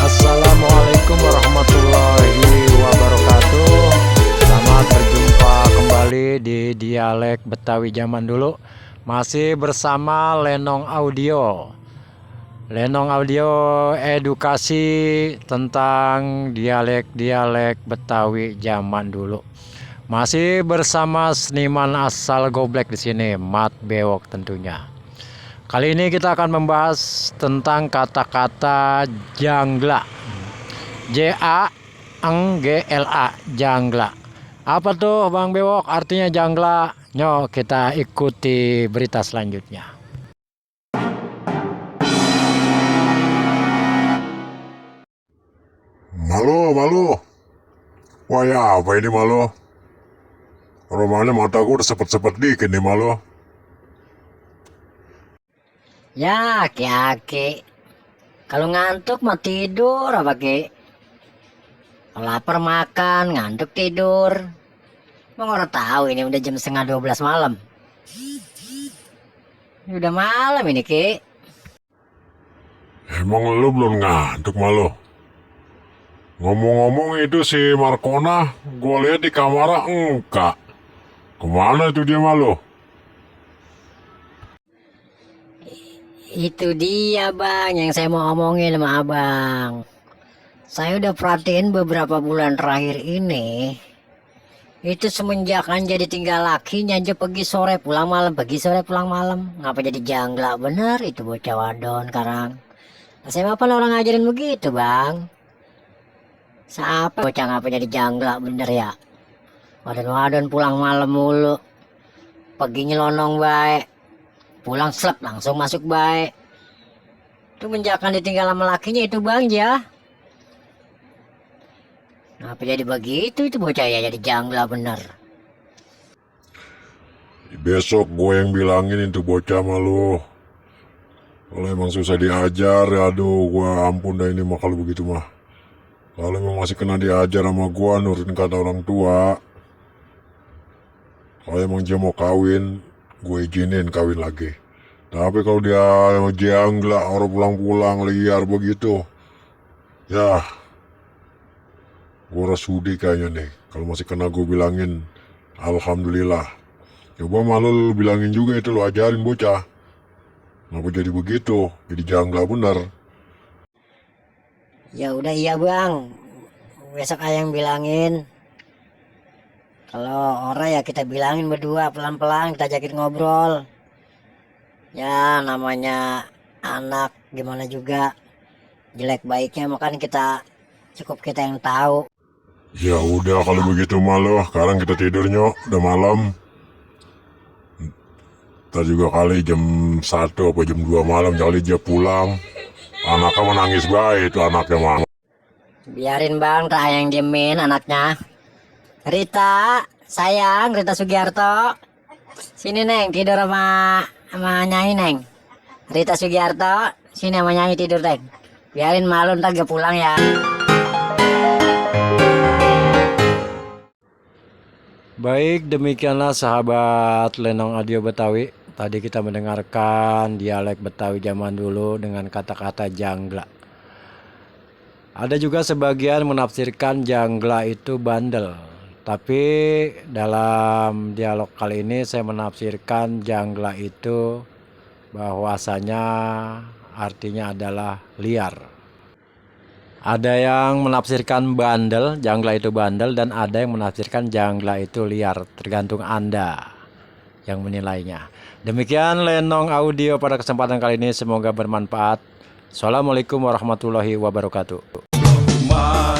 Assalamualaikum warahmatullahi wabarakatuh. Selamat berjumpa kembali di Dialek Betawi Zaman Dulu. Masih bersama Lenong Audio. Lenong Audio edukasi tentang dialek-dialek Betawi zaman dulu. Masih bersama seniman asal Goblek di sini, Mat Bewok tentunya. Kali ini kita akan membahas tentang kata-kata jangla. J-A-N-G-L-A, jangla. Apa tuh Bang Bewok artinya jangla? Yuk kita ikuti berita selanjutnya. Malu. Wah ya apa ini malu? Rumahnya mataku udah sepet-sepet dikit nih malu. Ya, aki-aki. Kalau ngantuk mah tidur apa, Ki? Kalau lapar makan, ngantuk tidur. Emang orang tahu ini udah jam setengah 12 malam. Ini udah malam ini, Ki. Emang lu belum ngantuk malu? Ngomong-ngomong itu si Markona, gue lihat di kamar enggak. Kemana itu dia malu? Itu dia, Bang, yang saya mau omongin sama Abang. Saya udah perhatiin beberapa bulan terakhir ini. Itu semenjak kan jadi tinggal lakinya aja pergi sore pulang malam, pergi sore pulang malam. Ngapa jadi jangla bener itu bocah wadon sekarang. Saya apa orang ngajarin begitu, Bang? Siapa bocah ngapa jadi jangla bener ya? Wadon-wadon pulang malam mulu. Pergi nyelonong baik. Pulang slep langsung masuk baik. Itu menjakan ditinggal sama lakinya itu Bang ya. Ngapa jadi begitu itu bocah ya jadi jangla bener. Besok gue yang bilangin itu bocah malu. Kalau emang susah diajar, aduh gue ampun dah ini mah kalau begitu mah. Kalau emang masih kena diajar sama gue nurutin kata orang tua. Kalau emang dia mau kawin, gue izinin kawin lagi. Tapi kalau dia jangla orang pulang-pulang liar begitu, ya gue udah sudi kayaknya nih. Kalau masih kena gue bilangin alhamdulillah. Coba malu lu bilangin juga itu, lu ajarin bocah. Ngapa jadi begitu, jadi jangla bener. Ya udah iya Bang. Besok ayang bilangin. Kalau orang ya kita bilangin berdua pelan-pelan kita ajakin ngobrol. Ya namanya anak gimana juga jelek baiknya makan kita cukup kita yang tahu. Ya udah kalau begitu malu, sekarang kita tidur nyok, udah malam. Ntar juga kali jam 1 apa jam 2 malam kali dia pulang. Anaknya menangis baik itu anaknya mah. Biarin Bang, tak yang diemin anaknya. Rita, sayang, Rita Sugiarto. Sini Neng, tidur sama Nyai Neng. Rita Sugiarto, sini sama Nyai tidur Neng. Biarin malu ntar gak pulang ya. Baik, demikianlah sahabat Lenong Audio Betawi. Tadi kita mendengarkan dialek Betawi zaman dulu dengan kata-kata jangla. Ada juga sebagian menafsirkan jangla itu bandel. Tapi dalam dialog kali ini saya menafsirkan jangla itu bahwasanya artinya adalah liar. Ada yang menafsirkan bandel, jangla itu bandel, dan ada yang menafsirkan jangla itu liar. Tergantung Anda yang menilainya. Demikian Lenong Audio pada kesempatan kali ini, semoga bermanfaat. Assalamualaikum warahmatullahi wabarakatuh.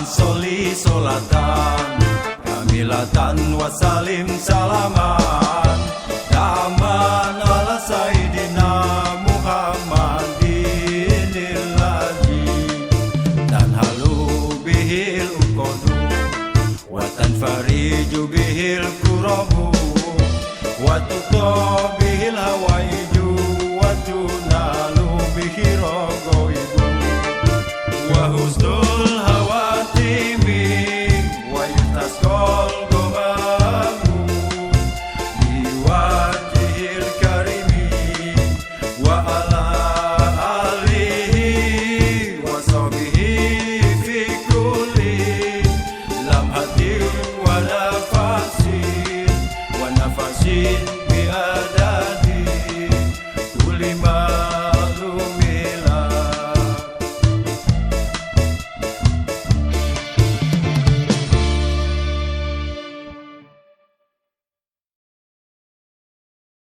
Soli solatan kamilatan wasalim salaman.